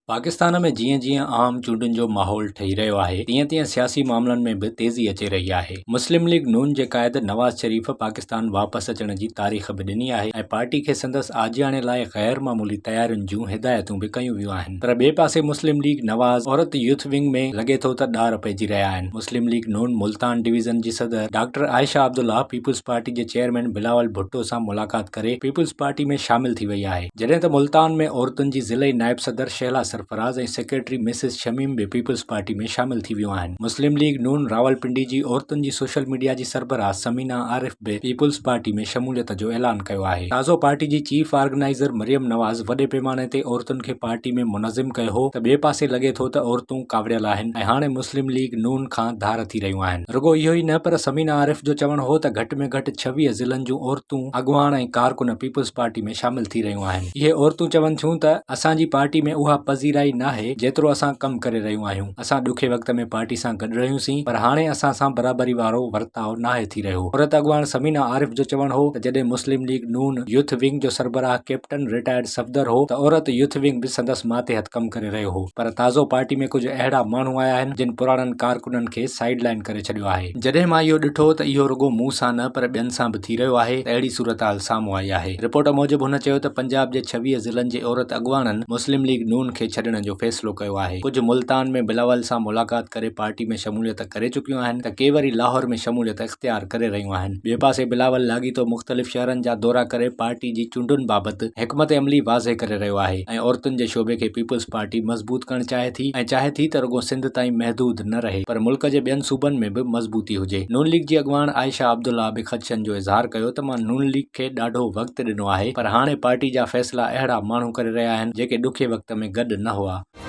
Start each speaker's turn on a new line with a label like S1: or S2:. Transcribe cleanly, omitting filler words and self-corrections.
S1: پاڪستان ۾ جيئن جيئن عام چونڊن جو ماحول ٺهي رهيو آهي تيئن تيئن سياسي معاملن ۾ به تيزي اچي رهي آهي. مسلم ليگ نون جي قائد نواز شريف پاڪستان واپس اچڻ جي تاريخ به ڏني آهي ۽ پارٽي کي سندس آجياڻي لاء غير معمولي تيارين جون هدايتون به ڪيون ويون آهن پر ٻئي پاسي مسلم ليگ نواز عورت يوٿ ونگ ۾ لڳي ٿو ته ڏار پئجي رهيا آهن. مسلم ليگ نون ملتان ڊويزن جي صدر ڊاڪٽر عائشه عبدالله پيپلز پارٽي جي چيئرمين بلاول ڀٽو سان ملاقات ڪري پيپلز پارٽي ۾ شامل ٿي وئي آهي. جڏهن ته ملتان ۾ عورتن جي ضلعي نائب صدر شهلا سرفراز ۽ سيڪريٽري مسز شميم به پيپلز پارٽي ۾ شامل ٿي ويون آهن. مسلم ليگ نون راولپنڊي جي عورتن جي سوشل ميڊيا جي سربراهه ثمينه عارف به پيپلز پارٽي ۾ شموليت جو اعلان ڪيو آهي. تازو پارٽي جي چيف آرگنائيزر مريم نواز وڏي پيماني تي عورتن کي پارٽي ۾ منظم ڪيو هو ته ٻئي پاسي لڳي ٿو ته عورتون ڪاوڙيل آهن ۽ هاڻي مسلم ليگ نون کان ڌار ٿي رهيون آهن. رڳو اهو ئي نه پر ثمينه عارف جو چوڻ هو ته گهٽ ۾ گهٽ 26 ضلعن جون عورتون اڳواڻ ۽ ڪارڪن پيپلز پارٽي ۾ شامل ٿي رهيون آهن. اهي عورتون چون ٿيون ته اسان جي پارٽي ۾ اها پذيرائي ناهي جيترو اسان ڪم ڪري رهيون آهيون. اسان ڏکي وقت ۾ پارٽي سان گڏ رهيون سين پر هاڻي اسان سان برابري وارو ورتاء ناهي ٿي رهيو. عورت اڳواڻ ثمينه عارف جو چوڻ هو ته جڏهن مسلم ليگ نون يوٿ ونگ جو سربراهه ڪيپٽن رٽائرڊ صفدر هو ته عورت يوٿ ونگ به سندس ماتحت ڪم ڪري رهيو هو پر تازو پارٽي ۾ ڪجهه اهڙا ماڻهو آيا آهن جن پراڻن ڪارڪنن کي سائيڊ لائين ڪري ڇڏيو آهي. جڏهن مان اهو ڏٺو ته اهو رڳو مون سان نه پر ٻين سان به ٿي رهيو آهي ته اهڙي صورتحال سامهون آئي آهي. رپورٽ موجب هن چيو ته پنجاب جي 26 ضلعن جي عورت اڳواڻن مسلم ليگ نون کي ڇڏڻ جو فيصلو ڪيو آهي. ڪجهه ملتان ۾ بلاول سان ملاقات ڪري پارٽي ۾ شموليت ڪري چڪيون آهن ته ڪي وري لاهور ۾ شموليت اختيار ڪري رهيون آهن. ٻئي پاسي بلاول لاڳيتو مختلف شهرن جا دورا ڪري پارٽي جي چونڊن بابت حڪمت عملي واضح ڪري رهيو آهي ۽ عورتن جي شعبي کي پيپلز پارٽي مضبوط ڪرڻ چاهي ٿي ۽ چاهي ٿي ته رڳو سنڌ تائين محدود نه رهي پر ملڪ جي ٻين صوبن ۾ به مضبوطي هجي. نون ليگ جي اڳواڻ عائشه عبدالله به خدشن جو اظهار ڪيو ته مان نون ليگ کي ڏاڍو وقت ڏنو آهي پر هاڻي پارٽي جا فيصلا اهڙا ماڻهو ڪري رهيا آهن جيڪي ڏکي وقت ۾ گڏ نه هئا.